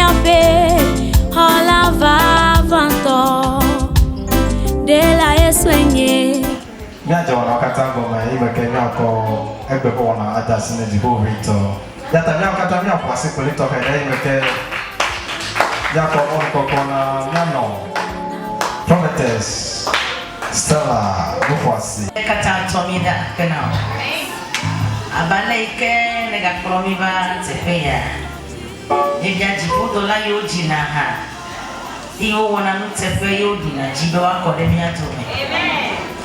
míaƒe xɔla vavãtɔ. Ɖela Yesue nye. Míadze wɔnawo katã gɔme eye me ke míakɔ egbe ƒe wɔna ade asi ne Dziƒoʋĩtɔ. Eya ta míawo katã míaƒo asikpoli tɔxɛ ɖe eye me ke míakpɔ mɔnukpɔkpɔ na míanɔ Prophetess Stella Nuxɔasi. Katã tsɔ mí ɖe akpe na wò. Abe ale yi ke nègakplɔ mí va teƒe ya. Míebia dziƒodola yiwo dzina ha, eye wowɔna nuteƒe ye woɖina dzi be woakɔ ɖe mía dome.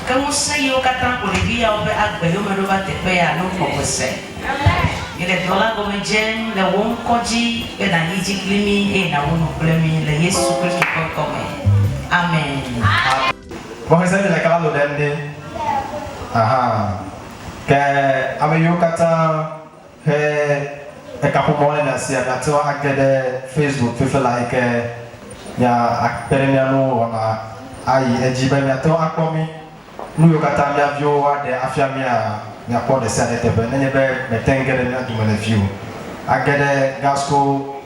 Ke ŋusẽ yiwo katã ƒo ɖevi yawo ƒe agbe yome ɖo va teƒe ya alo xɔgbe se. Míele dɔ la gɔme dzem le wò ŋkɔ dzi be nàyi dzi kpli mí eye nàwu nu kple mí le Yesu Kristo ƒe ŋkɔ me. Amen. Mɔxese mi le klalo ɖem ɖi. Aha. Ke ame yiwo katã he ekaƒomɔ le mia sia, miate ŋu age ɖe Facebook fifi la yi ke mia akpe ɖe mia ŋu wɔna ayi edzi be miate ŋu akpɔ mí. Nu yiwo katã mía viwo aɖe afia mía, miakpɔ ɖe sia ɖe teƒe nenye be mete ŋu ge ɖe mía dome le fi o. Age ɖe Gasco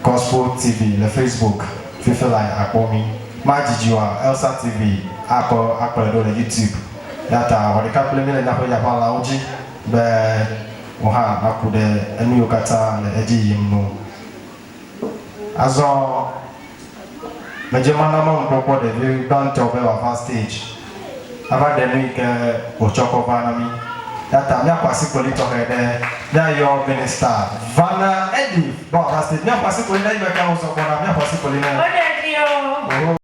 Gospel TV le Facebook fifi lae akpɔ mí. Madzidzi oa, Elsa TV akɔ akplɔe ɖo le YouTube. Eya ta wɔ ɖeka kple mí le míaƒe yaʋalawo dzi be wò hã naku ɖe enu yiwo katã le edzi yim ŋu. Azɔ medze mana mɔnukpɔkpɔ ɖevi gbãtɔ be wòava stage ava ɖe nu yi ke wòtsɔ kɔ va na mí. Eya ta míaƒo asikpoli tɔxɛ ɖe míayɔ Minister Vana Edith be wòava stage. Míaƒo asikpoli nɛ eyime ke wòzɔ gbɔna. Míaƒo asikpoli nɛ. Wo ɖeviwo. Oho.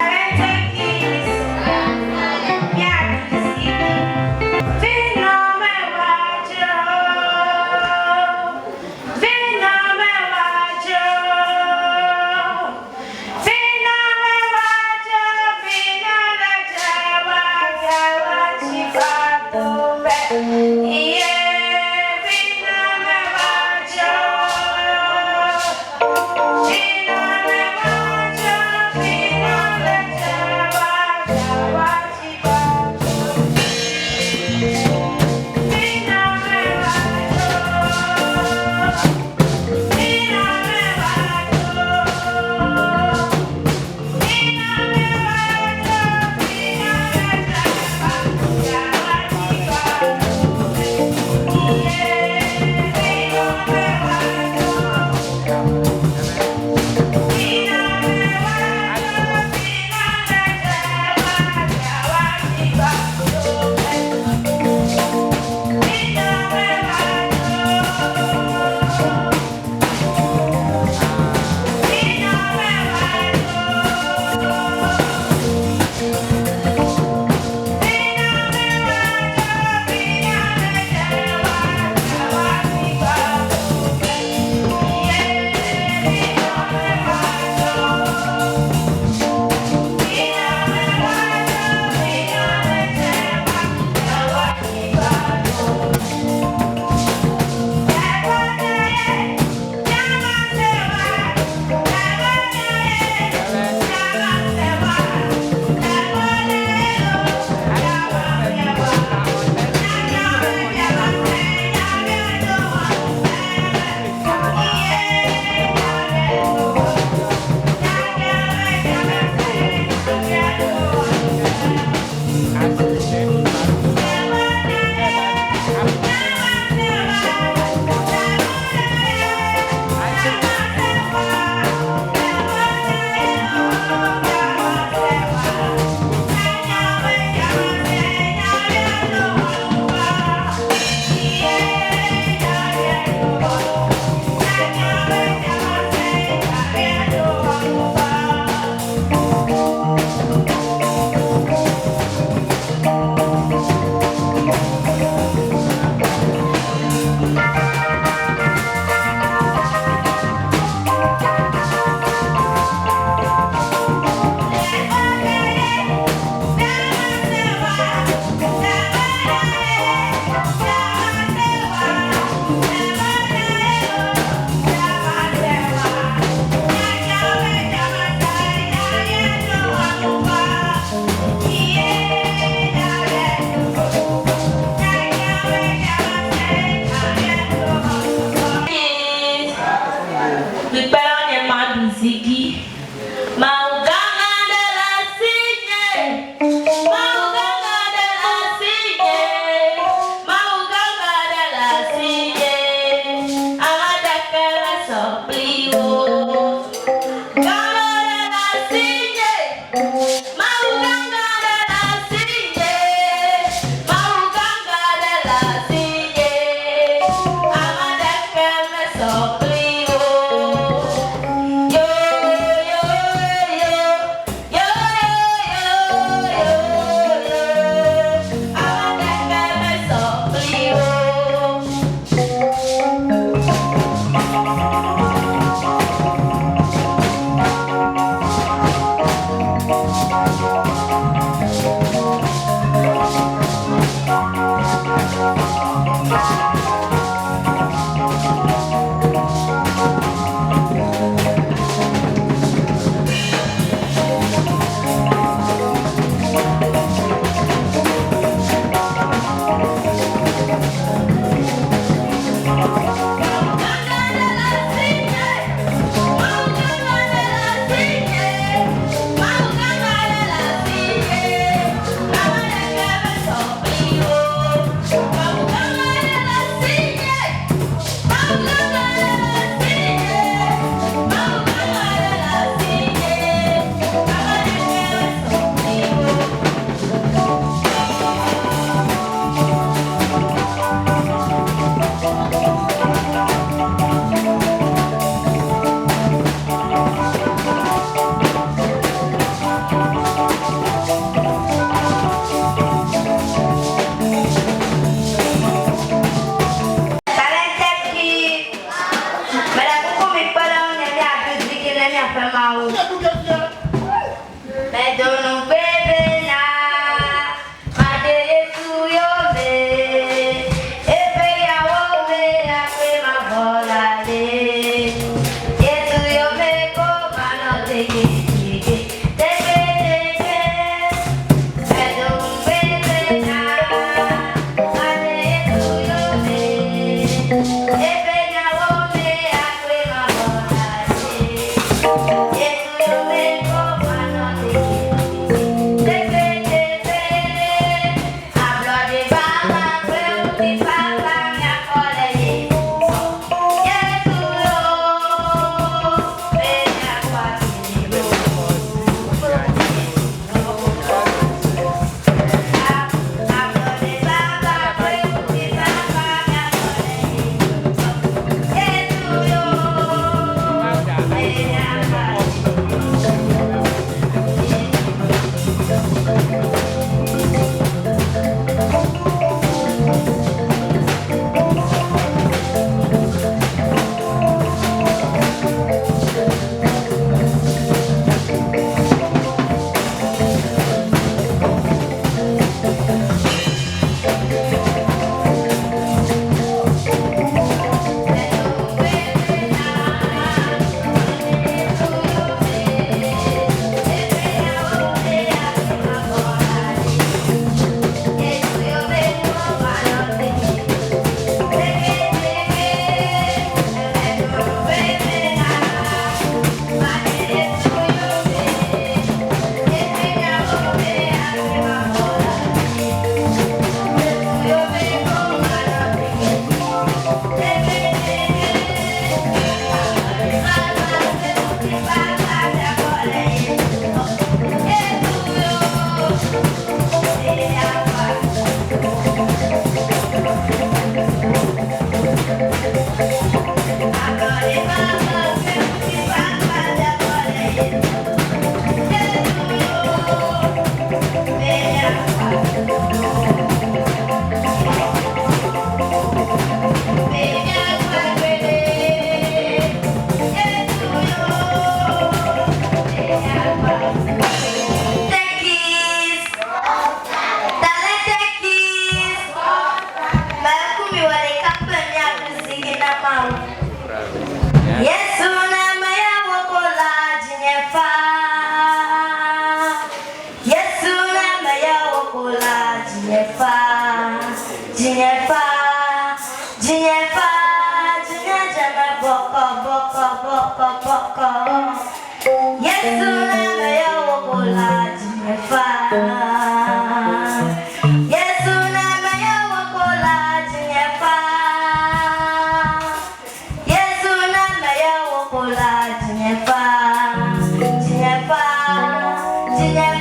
Yes,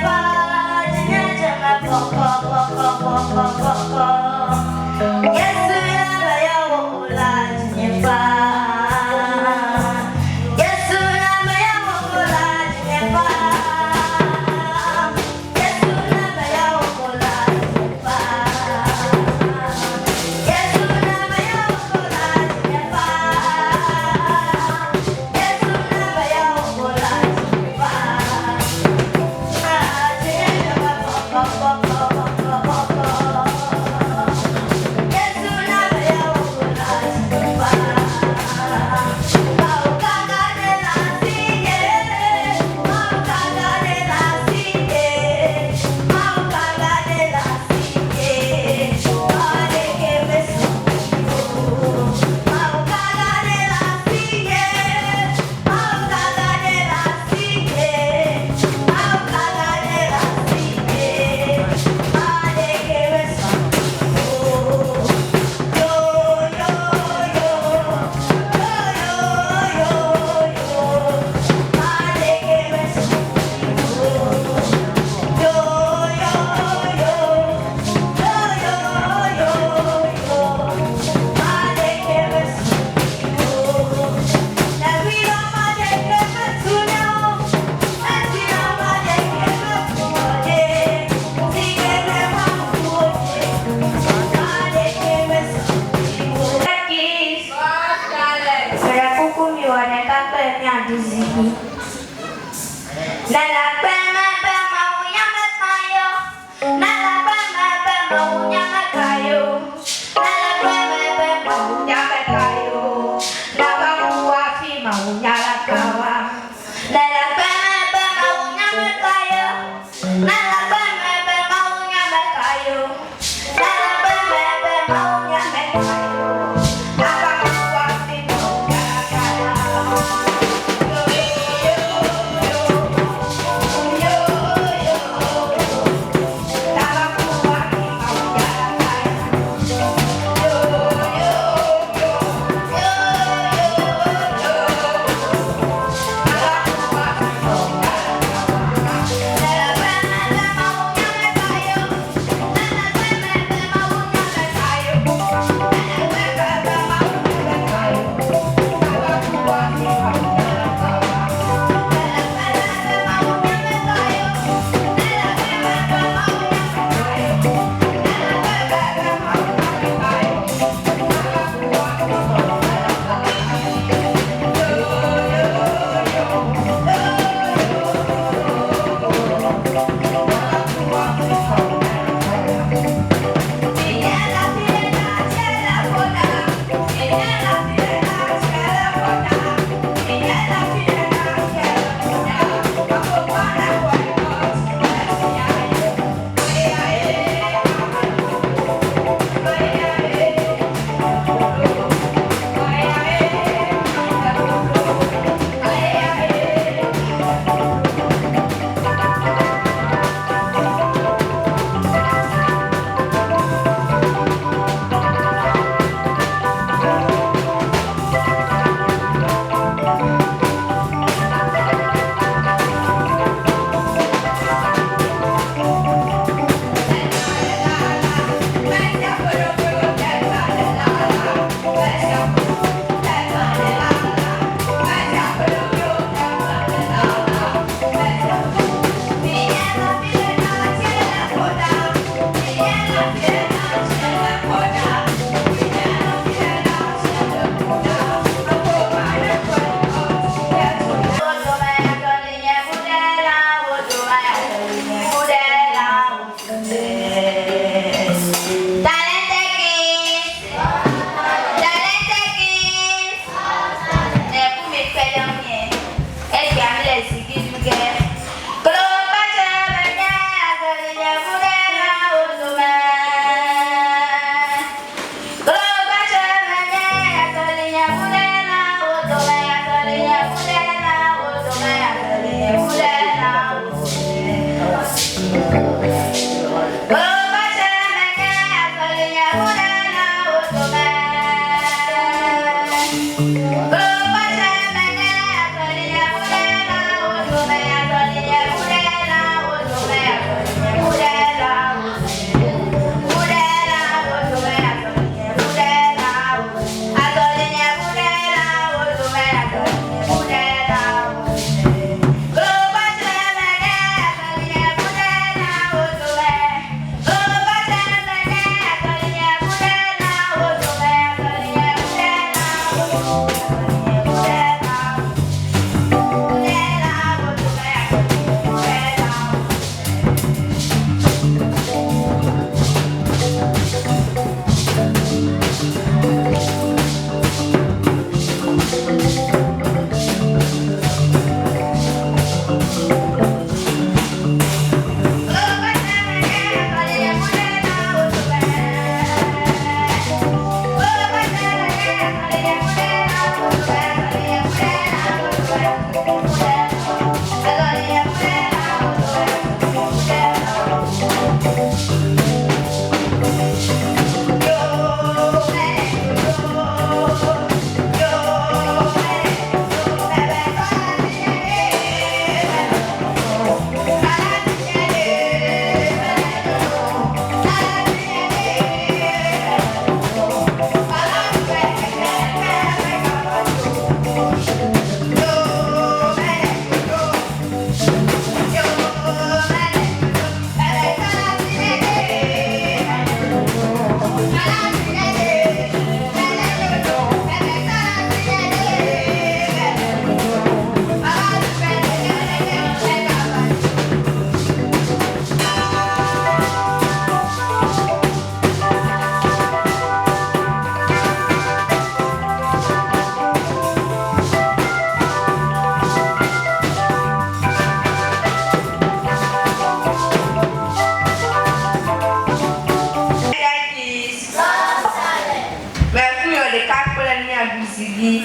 Didi.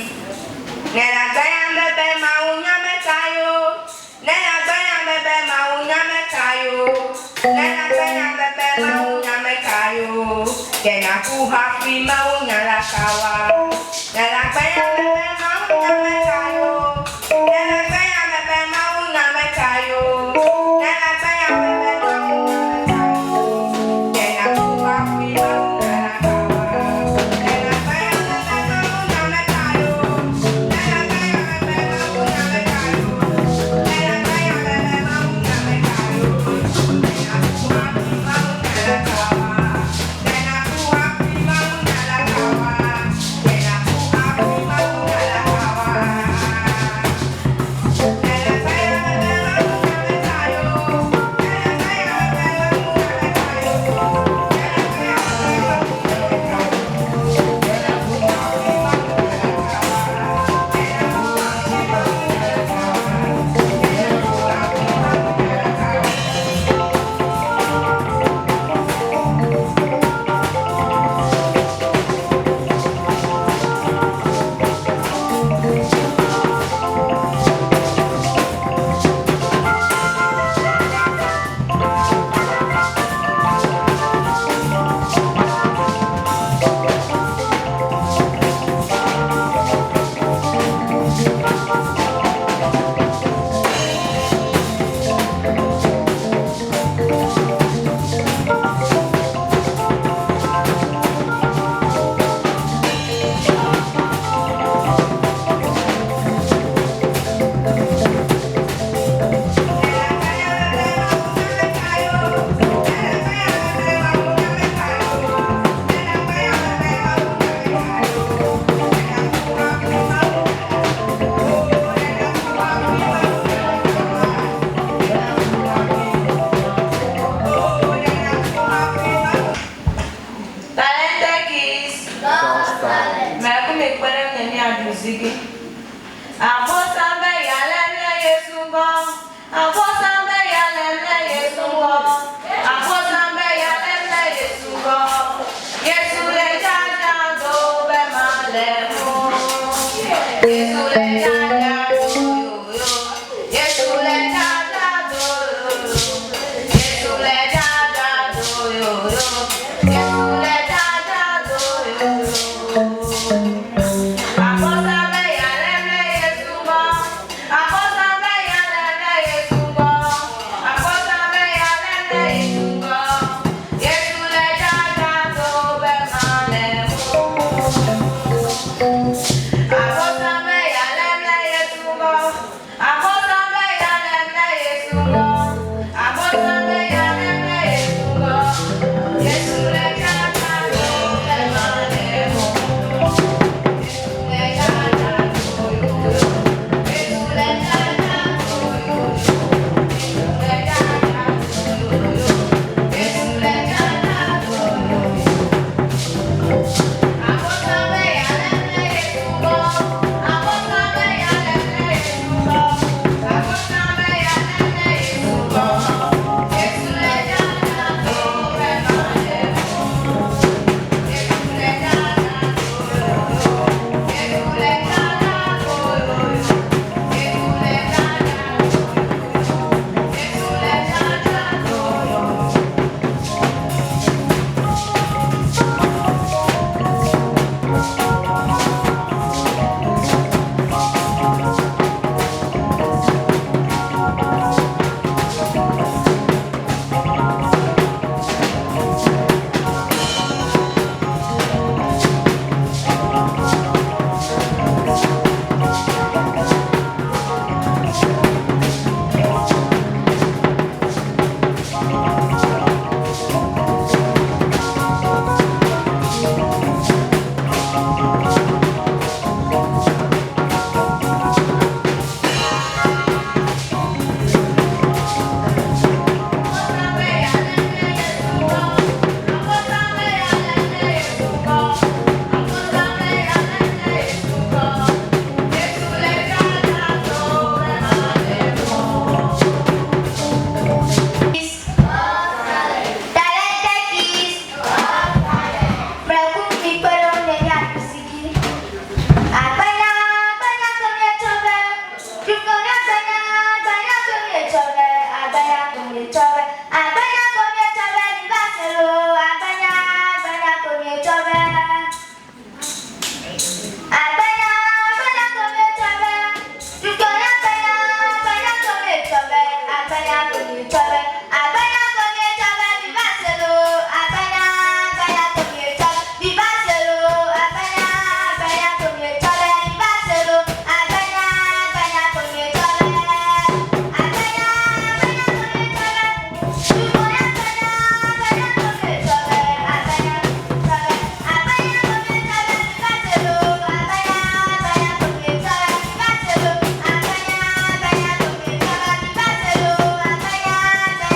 Ne la gbaya bebe mawu nyame kayo. Ne la gbaya bebe mawu nyame kayo. Ne la gbaya bebe mawu nyame kayo. Kena ku hafi mawu nyala kawa. Ne la gbaya bebe mawu nyame kayo. Ne la gbaya bebe mawu nyame kayo. Ne la gbaya bebe mawu nyame kayo. Kena ku hafi mawu nyala kawa. Ne la gbaya bebe mawu nyame kayo. Ne la gbaya bebe mawu nyame kayo. Ne la gbaya bebe mawu nyame kayo. Kena ku hafi mawu nyala kawa. Kena ku hafi mawu nyala kawa. Kena ku hafi mawu nyala kawa. Talented kids. Mɛkumi kpɛrɛ mi ni aduzigi. Abosambe yalɛlɛ Yesu gbɔ. Abosambe yalɛlɛ Yesu gbɔ. Abosambe yalɛlɛ Yesu gbɔ. Yesu le jaja do bɛ ma lɛ mo. Yesu le jaja do yoyo. Yesu le jaja do yoyo. Yesu le jaja do yoyo. Yesu le jaja do yoyo. Abosambe yalɛlɛ Yesu gbɔ. Abosambe yalɛlɛ Yesu gbɔ. Abosambe yalɛlɛ Yesu gbɔ. Yesu le jaja do bɛ ma lɛ mo. Abosambe yalɛlɛ mietsɔ be. Agbenya ko mietsɔ be mi va se loo. Agbenya, agbenya ko mietsɔ be. Agbenya, agbenya ko mietsɔ be. Dukɔnya agbenya, agbenya ko mietsɔ be. Agbenya ko mietsɔ be. Agbenya ko mietsɔ be mi va se loo. Agbenya, agbenya ko mietsɔ be. Mi va se loo. Agbenya, agbenya ko mietsɔ be. Mi va se loo. Agbenya, agbenya ko mietsɔ be. Agbenya, agbenya ko mietsɔ be. Dukɔnya agbenya, agbenya ko mietsɔ be. Agbenya ko mietsɔ be. Agbenya ko mietsɔ be. Mi va se loo. Agbenya, agbenya ko mietsɔ be. Mi va se loo. Agbenya, agbenya ko mietsɔ be. Mi va se loo. Agbenya, agbenya ko mietsɔ be.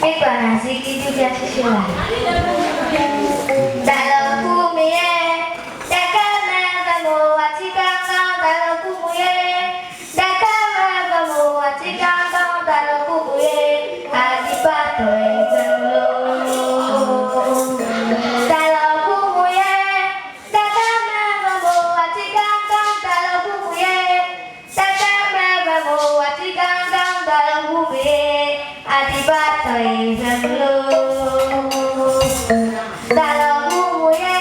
Mi gbɔna zigidi fia sisi la. Daloku mi ye, ɖeka me ve mo ati gãgã daloku mu ye, ɖeka me ve mo ati gãgã daloku mu ye, adipatɔ eve lo. Daloku mu ye, ɖeka me ve mo ati gãgã daloku mu ye, ɖeka me ve mo ati gãgã daloku mu ye, adipatɔ eve lo. Daloku mu ye,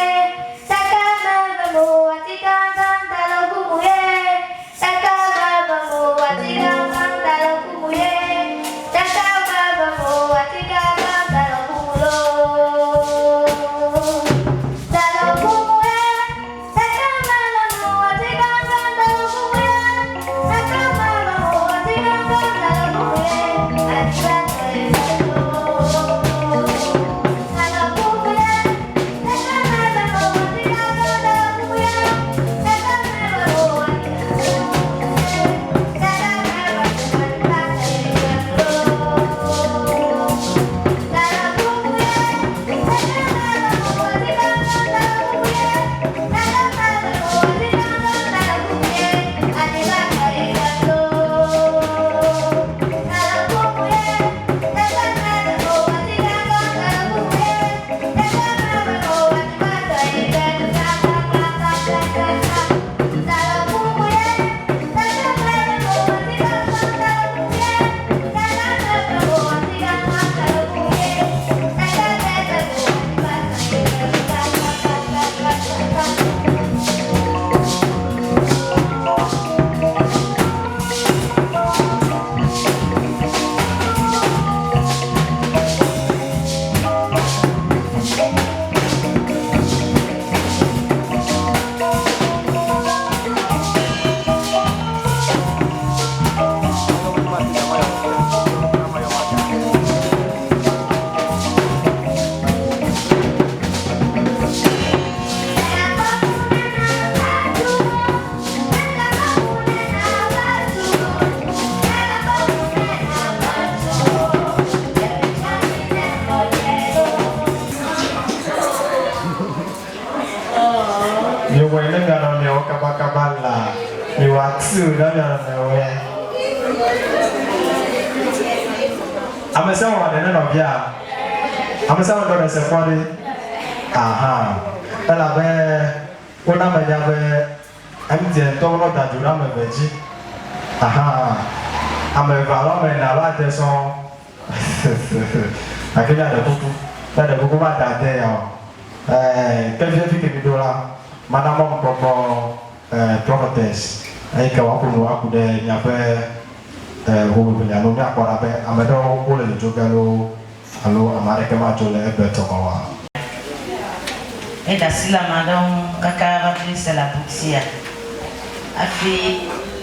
ɖeka me ve mo ati gãgã daloku mu ye, ɖeka me ve mo ati gãgã daloku mu ye, ɖeka me ve mo ati gãgã daloku mu lo. Daloku mu ye, ɖeka me ve mo ati gãgã daloku mu ye, ɖeka me ve mo ati gãgã daloku mu ye, adipatɔ eve lo. Daloku mu ye, ɖeka me ve mo ati gãgã daloku mu ye, ɖeka me ve mo ati ɖeka me ve mo adipatɔ eve lo. Daloku mu ye, ɖeka me ve mo ati gãgã daloku mu ye, ɖeka me ve mo ati gãgã daloku mu ye, adipatɔ eve lo. Daloku mu ye, ɖeka me ve mo ati gãgã daloku mu ye, ɖeka me ve mo adipatɔ eve lo. Daloku mu ye, ɖeka me ve mo ati gãgã daloku mu ye, ɖeka me ve mo ati gãgã daloku mu ye, ɖeka me ve mo adipatɔ eve lo. Miwɔe ne mianɔ miawo kabakaba la, miwɔ ati o ne mianɔ miawo ya. Ame sia wɔ ɖe ne nɔvia. Ame sia wɔ ɖe se kpɔ ɖe. Aha. Elabe wona menya be MTN tɔwo nɔ da dzo ɖe ame eve dzi. Aha. Ame eve alo ame ene alo ade sɔŋ. Gake míaɖe kuku. Míaɖe kuku va da ade ya o. Ɛɛ ke fifia ke mi ɖo la, mana mɔnukpɔkpɔ ɛɛ prophetess eyi ke woaƒo nu aku ɖe miaƒe ɛɛ hoʋiʋlia nu. Míakpɔ ɖa be ame ɖewo wole dzodzo ge loo alo ame aɖeke madzo le egbe tɔgɔ oa. Eda asi le ame aɖewo ŋu kaka va do se le abutia hafi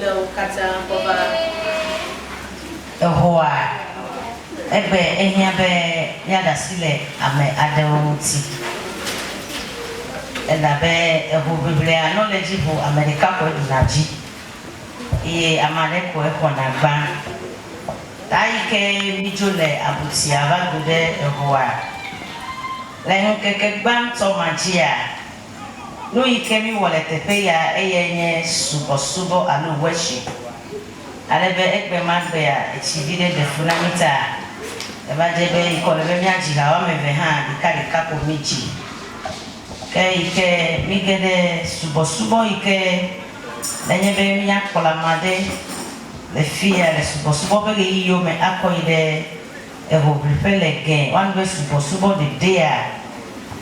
le wo katã kɔ va exɔa. Egbe ehiã be míaɖe asi le ame aɖewo ŋuti elabe ehoʋiʋlia nɔ le edzi ʋu ame ɖeka koe ɖuna dzi eye ame aɖe koe xɔna gbã. Ta yi ke mídzo le abutia va do ɖe exɔa le ŋkeke gbãtɔ ma dzia, nu yi ke míwɔ le teƒe ya eyae nye subɔsubɔ alo worship. Ale be egbe ma gbea etsi vi ɖe ɖe fu na mí ta eva dze be yi kɔ le be míadzi ha woame eve hã ɖeka ɖeka ko mídzi. Ke yi ke míge ɖe subɔsubɔ yi ke nenye be míakplɔ ame aɖe le fiya le subɔsubɔ ƒe ɣeyiɣiwo me akɔ yi ɖe ehoʋliƒe le gɛ woanu be subɔsubɔ ɖeɖea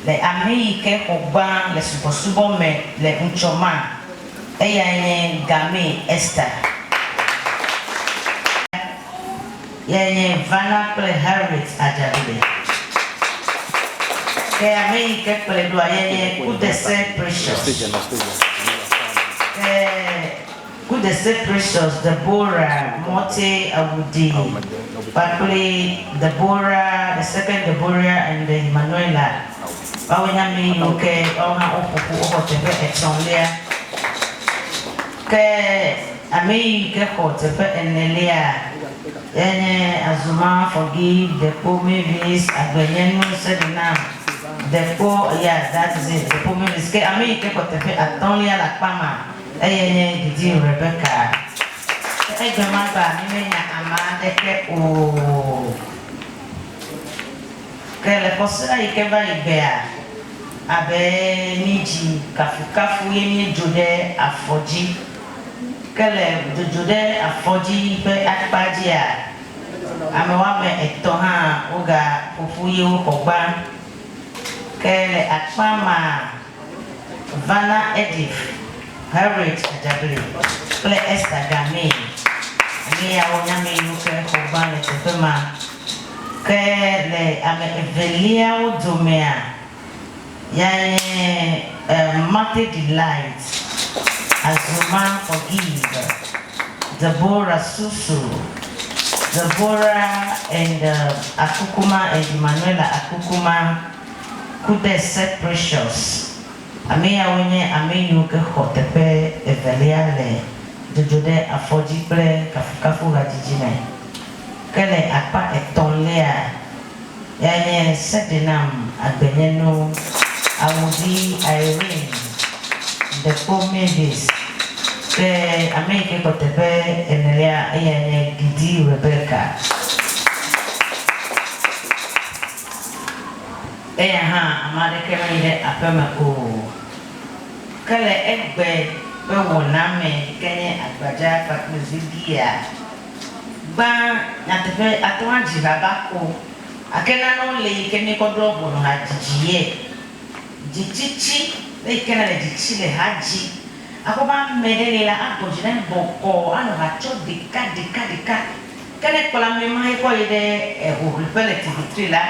le ame yi ke xɔ gbã le subɔsubɔ me le ŋutsɔ ma eyae nye Game Esther. Yae nye Vanna kple Harriet Adzadube. Ke ame yi ke kplɔe ɖoa yae nye Kudese Precious. Ke Kudese Precious, Deborah Morte Awudi kpakple Deborah, the second Deborah and Emanuela woawoe nye ame yiwo ke woawo hã woƒo ƒu woxɔ teƒe etɔ̃lia. Ke ame yi ke xɔ teƒe enelia. Ye nye Azuma Forgive, Dekpo Mavis, Agbenyenu Sedinam, Dekpo, yeah, that is it, Dekpo Mavis. Ke ame yi ke xɔ teƒe atɔ̃lia le akpa ma, eye nye Didi Rebecca. Ke egbe ma gbea, mi menya ame aɖeke o. Ke le kɔsiɖa yi ke va yi gbea, abe mi dzi kafukafu ye míedzo ɖe afɔ dzi. Ke le dzodzo ɖe afɔdzi ƒe akpa dzia, ame woame etɔ hã woga ƒoƒu ye woxɔ gbã. Ke le akpa ma, Vana Edith, Harriet Adzable kple Esther Gamey, ame yawo nye ame yiwo ke xɔ gbã le teƒe ma. Ke le ame eveliawo domea, Ya nye Mate Delight, Azuma Forgive, Deborah Susu, Deborah and Akukuma and Emanuela Akukuma kude Seth Precious. Ame yawoe nye ame yiwo ke xɔ teƒe evelia le dzodzo ɖe afɔdzi kple kafukafu hadzidzi me. Ke le akpa etɔ̃lia, Ya nye Sedinam Agbenyenu, Awuvi Irene, Dekpo Mavis, ke ame yi ke xɔ teƒe enelia eyae nye Gidi Rebecca. Eya hã ame aɖeke meyi ɖe aƒeme o. Ke le egbe ƒe wɔna me yi ke nye agbadza kpakple zigia, Gbã, nyateƒe ate ŋu adzi ha va ko, gake nanewo li yi ke míekɔ ɖoa ʋɔnu hadzidzi ye. Dzitsitsi, ne yi ke nèle dzi tsi le ha dzi, akpɔ be ame ɖe li la, agbɔ dzi ɖe bɔkɔɔ anɔ ha tsɔ ɖeka ɖeka ɖeka. Ke ne ekplɔ ame ma hekɔ yi ɖe hoʋliƒe le TV3 la,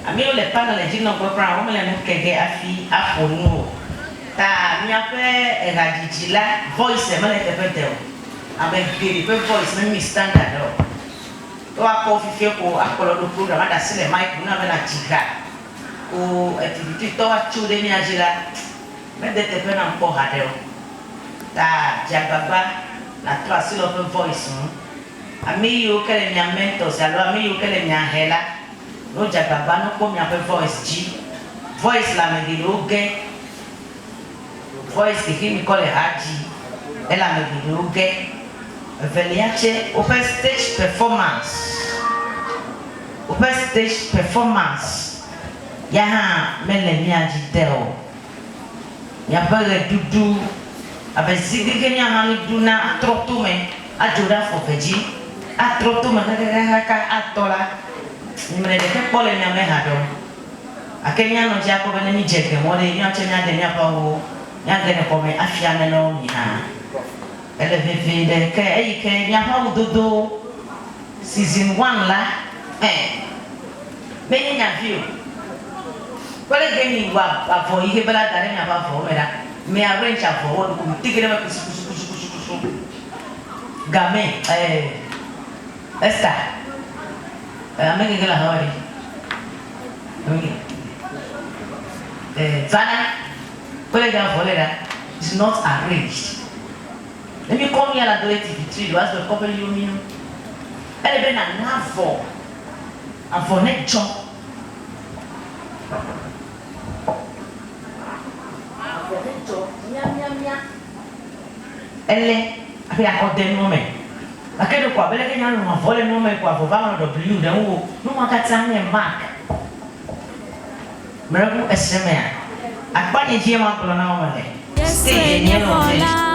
ame yiwo le panel dzi nɔ gbɔ kura womele nu ke ge hafi aƒo nu o. Ta miaƒe hadzidzi la, voice mele eteƒe de o. Ame geɖe ƒe voice me mi standard o. Ne woakpɔ wo fifia ko akplɔ ɖo program aɖe asi le mic ŋu na be na dzi ha ko activity tɔ atso ɖe mía dzi la, mede teƒe nam kpɔ haɖe o. Ta dze agbagba nàtrɔ asi le woƒe voice ŋu. Ame yiwo ke le mia mentors alo ame yiwo ke le mia he la, ne wodze agbagba ne wokpɔ miaƒe voice dzi. Voice le ame geɖewo ge. Voice xexi mi kɔ le ha dzi ele ame geɖewo ge. Evelia tse woƒe stage performance, woƒe stage performance ya hã mele mía dzi de o. Miaƒe ɣeɖuɖu abe zigbi ke mía hã mi ɖuna atrɔ tome adzo ɖe afɔ ve dzi atrɔ tome kakakakaka atɔ la, nye mele ɖeke kpɔ le mia me haɖe o. Gake mía nɔ dzi akpɔ be ne mídze ge mɔ ɖe, míatsɛ míaɖe míaƒe awuwo, míage ɖe xɔ me afia ame na wo mi hã. Ele vevie ɖe ke eyi ke míaƒe awudodo season one la, ẽ, menye nya vi o. Kpɔ ɖe ge mi wɔ avɔ yi ke be la da ɖe miaƒe avɔwo me ɖa. Mi arrange avɔwo ɖo ko mi tege ɖe eme kusukusukusukusu. Game, ɛ, Esther, ɛ, ame ke ke le aƒeme ɖe. Vana kple ga vɔ le ɖa is not arranged. Ne mi kɔ mia la do ɖe TV tri ɖe woazɔ kɔ ƒe yiwo mi nu. Ele be na na avɔ avɔ ne dzɔ. Avɔ ne dzɔ mia mia mia. Ele abe akɔ de nuɔ me. Gake ɖeko abe leke nya lɔ̃ avɔ le nuɔ me ko avɔ va ŋlɔ W ɖe ŋuwò. Nu ma katã nye mark. Mlɔebu ese mea, akpa nye dzie magblɔ na wo mele. Yesue Stage nye nye lɔ̃ dze. xɔla.